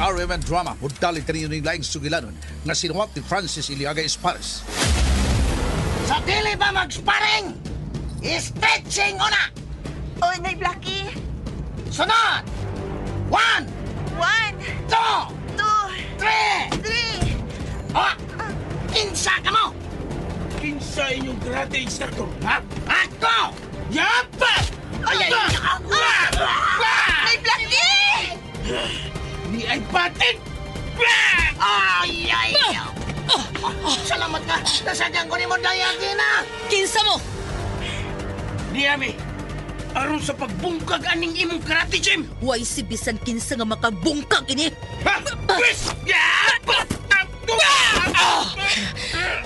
RMN Drama, mudalit kaninyo ning laing sugilanon nga sinuwat ni Francis Iliaga Espares. Sa dili ba mag-sparring? Stretching una! Oy, Nay Blackie! Sunod! 1, 1, 2, 2, 3! 3! Oh! Kinsa ka mo? Kinsa inyong karate instructor, ha? Ako! Yapa! Ay, ay, Nay Blackie! Ni ay patin! Ay, ay! Salamat ka! Nasagyan ko ni mo dayagi na! Kinsa mo? Niami, aron sa pagbungkag aning imong karate gym! Way si bisan kinsa nga makabungkag ini. Ha? Pwes! Yapa!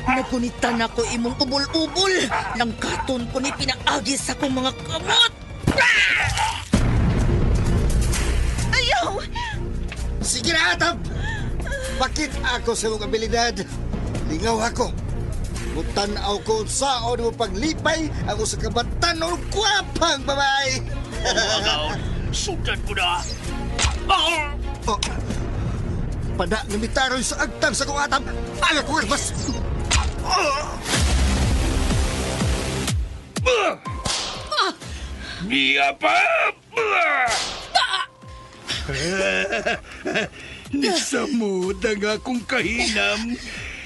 Nagunitan ako imong ubol-ubol. Langkaton ko ni pinaagi sa akong mga kamot. Ayaw! Sige na, Atab! Bakit ako sa imong abilidad? Lingaw ako. Mutanaw ko saon mo paglipay ang usa ka batanon gwapang babae. Sudan ko na! Oh, pada nga mitaroy sa agtang sa kong atab. Aga ko bas. Niya pa! Nisamod ang akong kahinam.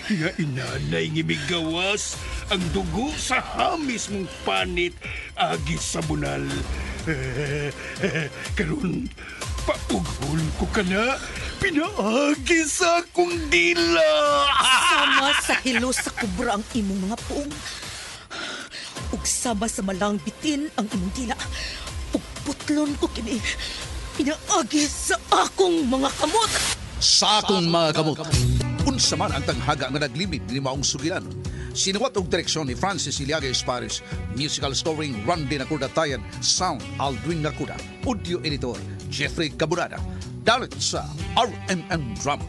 Nga inanay ngimigawas ang dugo sa hamis mong panit agi sa bunal. Karon paughol ko ka na, pinaagi sa akong dila. Sama sa hilo sa kubra ang imong mga puong. Ug sama sa malang bitin ang imong dila. Ug putlon ko kini. Pinaagi sa akong mga kamot. Sa akong mga kamot. Unsa man ang tanghaga nga naglimit ni maong sugilanon. Sinuwat og direksyon ni Francis Iliaga Espares, musical scoring Randy Nakuda Tayan, sound Aldwin Nakuda, audio editor Jeffrey Caburada. Dalit sa RMN Drama.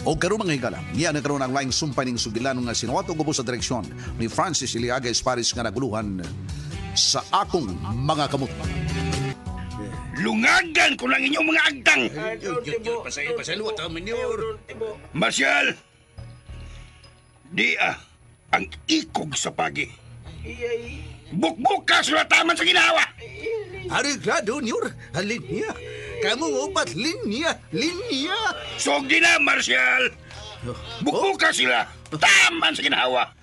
O karon mga higala, niya na karon ang laing sumpay ning sugilanon nga sinuwat og ubos sa direksyon ni Francis Iliaga Espares nga naguluhan sa akong mga kamot. Lungagan ko lang inyong mga agtang. Marcial, di ang ikog sa pagi. Bukbuk ka sulataman sa ginawa. Ariglado, Nyor. Linya. Kamu upat, linya. Linya. Sugdi na, Marcial. Bukbuk ka sila. Taman sa ginawa.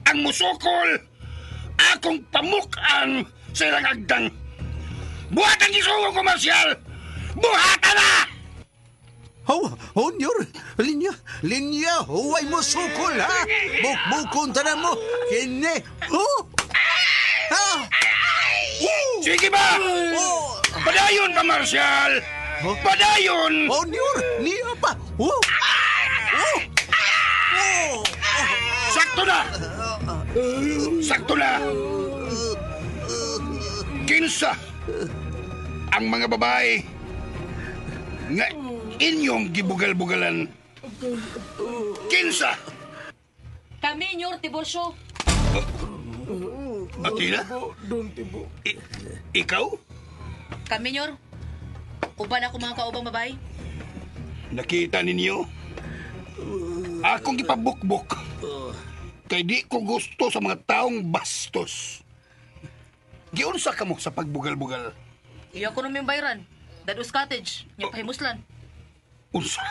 Ang musukol, akong pamukaan sa ilang agdang. Buhat ang isugo ko, Marcial! Buhatan na! Oh, oh, Nyor. Linya. Linya. Huwag mo sukol, ha? Bukbukon tanan mo. Kini. Oh. Ha? Sige ba? Oh. Padayon pa, Marcial! Padayon! Oh, Nyor. Niya pa. Oh. Oh. Oh. Sakto na! Sakto na! Kinsa ang mga babae nga inyong gibugal-bugalan? Kinsa? Kami, Nyor Tiburcio. Atina? Ikaw? Kami, Nyor. Uban ako mga kaubang babae. Nakita ninyo? Akong gipabukbok. Kay di ko gusto sa mga taong bastos. Giunsa ka mo sa pagbugal-bugal? Iya ko namin bayran. Dadus Cottage. Nya pahimuslan. Unsa?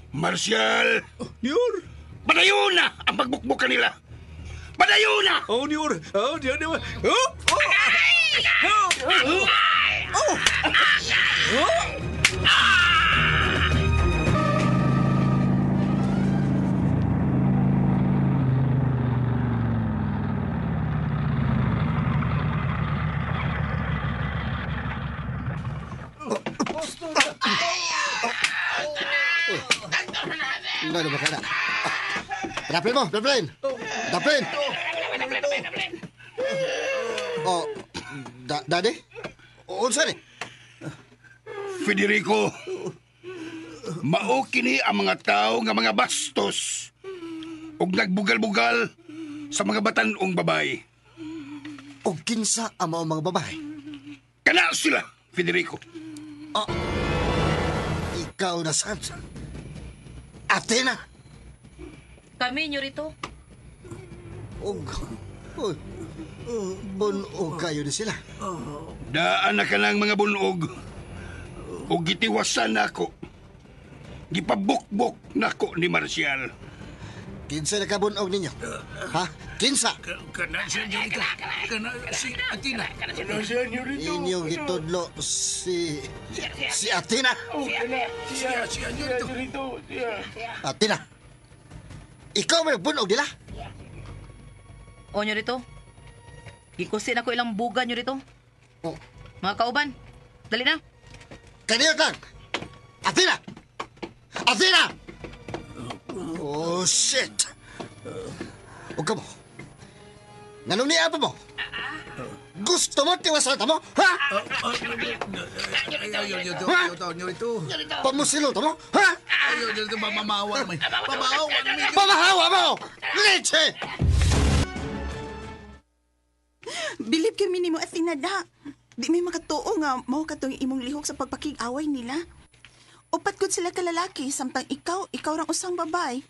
Marcial! Nyor. Padayon na ang pagbukbok kanila! Padayon na! Oh, Nyor. Oh, Nyor. Nyor. Oh. Oh. Oh. Oh. Oh. Ano ba ka na? Daplin mo, daplin. Daplin. Oh, daddy? Unsa ni? Federico, mao kini ang mga tao nga mga bastos ug nagbugal-bugal sa mga batan-ong babae. Og kinsa ang mga babae? Kana sila, Federico. Ikaw na sad. Athena! Kami nyo rito. Og, oh, bunog kayo ni sila. Daan na ka ng mga bunog. O gitiwasan nako. Gipabukbok nako ni Marcial. Kinsa nakabunog ninyo? Ha? Kinsa? Kana siya, Nyorito. Kana si Athena. Kana siya, Nyorito. Inyong gitudlo si... Si Athena! Siya, siya, Nyorito. Athena! Ikaw may bunog nila? O nyo rito. Gikusin ako ilang buga nyo rito. Oh, Mga kauban, dali na. kaniyot lang! Athena! Athena! Oh, shit! Huwag ka mo. Nganong niya pa mo? Gusto mo tiwasan ta mo? Ha? Ayaw, Nyorito. Ayaw, Nyorito. Pamusilo ta mo? Ha? Ayaw, Nyorito. Mamamawa naman. Pamahawa naman. Pamahawa mo! Leche! Bilib kami nimo Athena da. Di may makatuo nga mao katong imong lihok sa pagpakig-away nila. Upat gud sila kalalaki samtang ikaw, ikaw rang usang babay.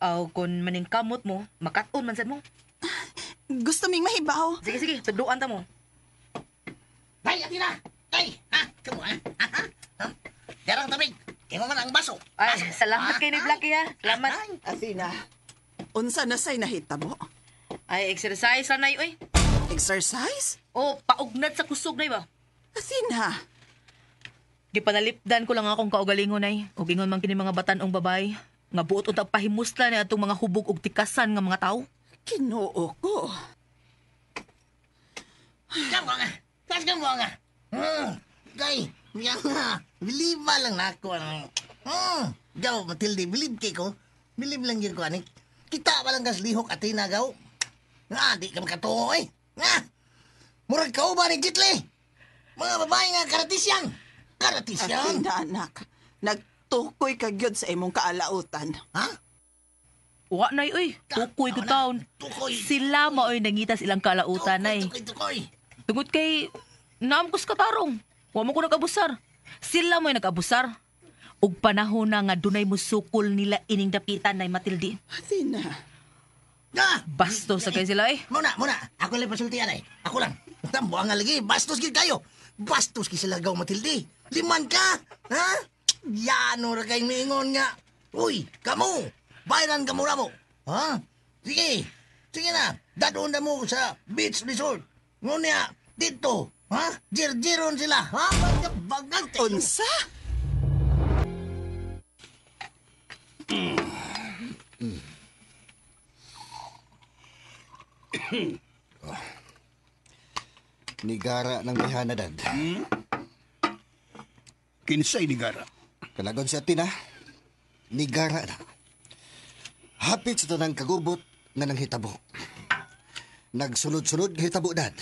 Aw, kung maningkamot mo, makat-on man sad mo. Gusto ming mahibaw. Sige, sige, tudluan ta mo. Day, Athena! Day! Ha? Kamo, ha? Ha? Ha? Yarang tabig! Imo man ang baso. Ay, salamat kay ni Blackie ha. Salamat. Athena, unsa na say nahitabo? Ay, exercise ra nay oy. Exercise? O, paugnad sa kusog nay ba? Athena, Gipanalipdan ko lang akong kaugalingon ay. Ug ingon man kini mga batan-ong babay nga buot unta pahimuslan ni atong mga hubog ug tikasan nga mga tawo. Kinoo ko. Kamo nga. Kas kamo nga. Kay, yan nga. Believe ba lang nako ang... Gaw, Matilde, believe kay ko. Believe lang yun ko, anik. Kita ba lang kas lihok Athena, gaw? Nga, di ka makatuo, eh. Nga! Murag ka ba ni Jitle? Mga babae nga, karatisyan. Karatisyan? Athena, anak. Nagtukoy ka gyud sa imong kaalautan. Ha? Wa nay oy, tukoy ko taon. Tukoy. Sila maoy nangitas ilang kalautan ay. Tukoy, tukoy, tukoy. Tungod kay naam ko sa katarong. Wa mo ko nag-abusar. Sila mo'y nag-abusar. Ug panahon na nga dunay musukol nila ining dapitan nay Matilde. Athena, Ah! Bastos sa kay sila eh. Muna, muna. Ako lang pasultian eh. Ako lang. Tambo ang lagi. Bastos gid kayo. Bastos kay sila gaw Matilde. Liman ka. Ha? Yano ra kay miingon nga. Uy, kamo. Bayaran ka muna mo. Ha? Sige. Sige na. Dadon na mo sa beach resort. Ngunya, dito. Ha? Jirjiron sila. Ha? Bagang unsa? Nigara ng mihana, Dad. Kinsay ni Gara. Kalagon si Athena, nigara na. Hapit sa tanang kagubot nga nanghitabo. Nagsunod-sunod nga hitabo, Dad.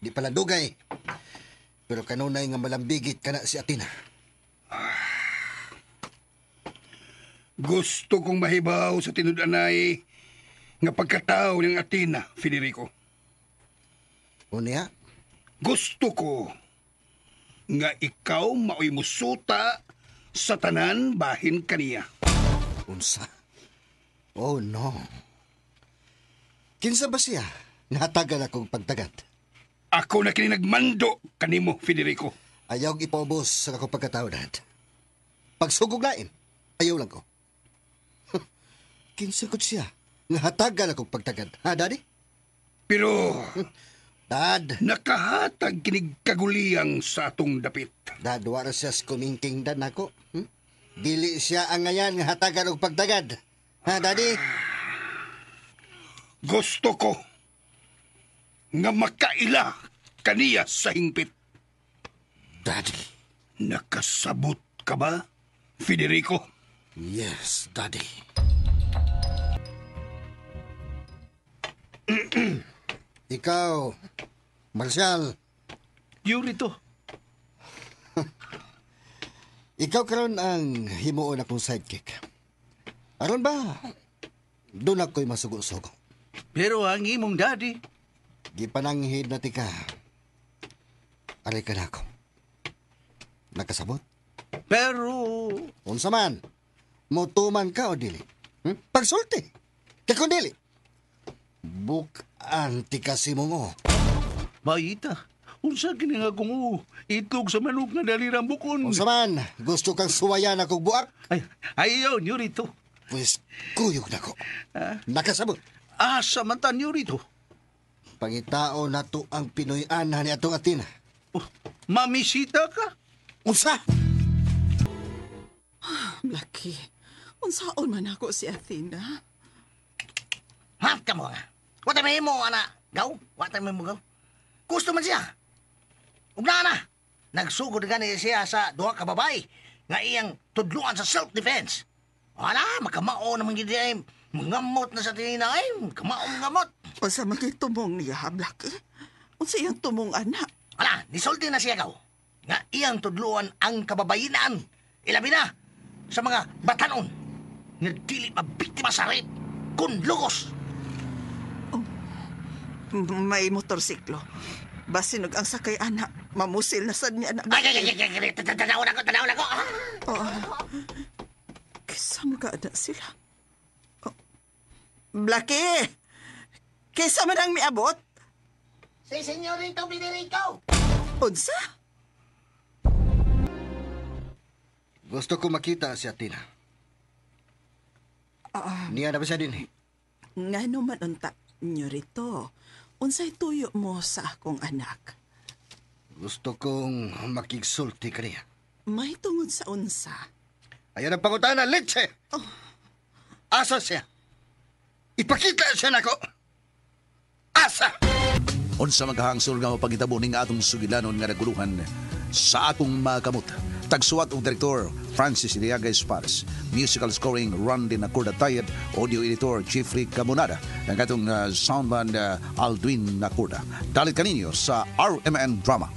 Di pala dugay. Pero kanunay nga malambigit kana si Athena. Gusto kong mahibaw sa tinud-anay nga pagkatao ng Athena, Federico. Unya, Gusto ko nga ikaw maoy musuta sa tanan bahin kaniya. unsa? Oh no. Kinsa ba siya? Nahatagan akong pagtagat. Ako na kini nagmando kanimo, Federico. Ayaw ipaubos sa akong pagkatao, Dad. Pagsugog lain, ayaw lang ko. Kinsa ko siya? Nahatagan akong pagtagad. Ha, Daddy? Pero Dad, nakahatag kinig kaguliyang sa atong dapit. Dad, wala siya sa kumingking dad nako. Dili siya ang ngayan nga hatagan og pagtagad. Ha, Daddy? Gusto ko nga makaila kaniya sa hingpit. Daddy. Nakasabot ka ba, Federico? Yes, Daddy. Ikaw, Marcial, Yurito. ikaw karon ang himuon akong sidekick. Aron ba? Doon ako'y masugo-sugo. Pero ang imong daddy, Gipananghid na tika. Aray ka na ako. Nakasabot? Pero Unsa man, mutuman ka o dili? Pagsulti. Kay kung dili, bukan ti kasi mo ngo. Maita, unsa kini nga kung itlog sa manok nga dali rambukon. Unsa man, gusto kang suwayan akong buak? Ay, ayaw niyo rito. Pues kuyog na ko. Nakasabot. Asa man ta niyo rito? Pangitao na to ang Pinoy ana ni atong Atina. Oh, mamisita ka? Unsa? Blackie, unsaon man ako si Athena? Ha, kamo nga. Wa tay mahimo ana. Gaw, wa tay mahimo gaw. Gusto man siya. Ug naa na. Nagsugod gani siya sa duha ka babae nga iyang tudluan sa self-defense. Wala, makamao naman gid ay mangamot na sa tina ay, kamao ngamot. Unsa man kay tumong niya, Blackie? Unsa iyang tumong ana? Wala, nisulti na siya gaw. Nga iyang tudluan ang kababayinan. Ilabi na sa mga batanon nga dili mabiktima sa rape kun lugos. May motorsiklo. Basin og ang sakay ana, mamusil na sad niya na. Ay, ay, ay, ay, ay, tanaw na ko, tanaw na ko. Ah. Oh. Kisa mo ka ana sila. Oh. Blackie! Kisa man ang miabot? Si Senyorito Federico. Unsa? Gusto ko makita si Atina. Niya na ba siya din eh? Ngano man unta nyo rito? Unsay tuyo mo sa akong anak? Gusto kong makigsulti kaniya. May tungod sa unsa. Ayan ang pangutana, Leche! Asa siya? Ipakita siya nako! Asa! Unsa maghangsol nga mapangitabo ning atong sugilanon nga naguluhan sa akong mga kamot. Tagsuwat og direktor Francis Iliaga Espares. Musical scoring Randy Nacorda Tayed, audio editor Jeffrey Camonada, ang atong soundman Aldwin Nacorda. Dalit kaninyo sa RMN Drama.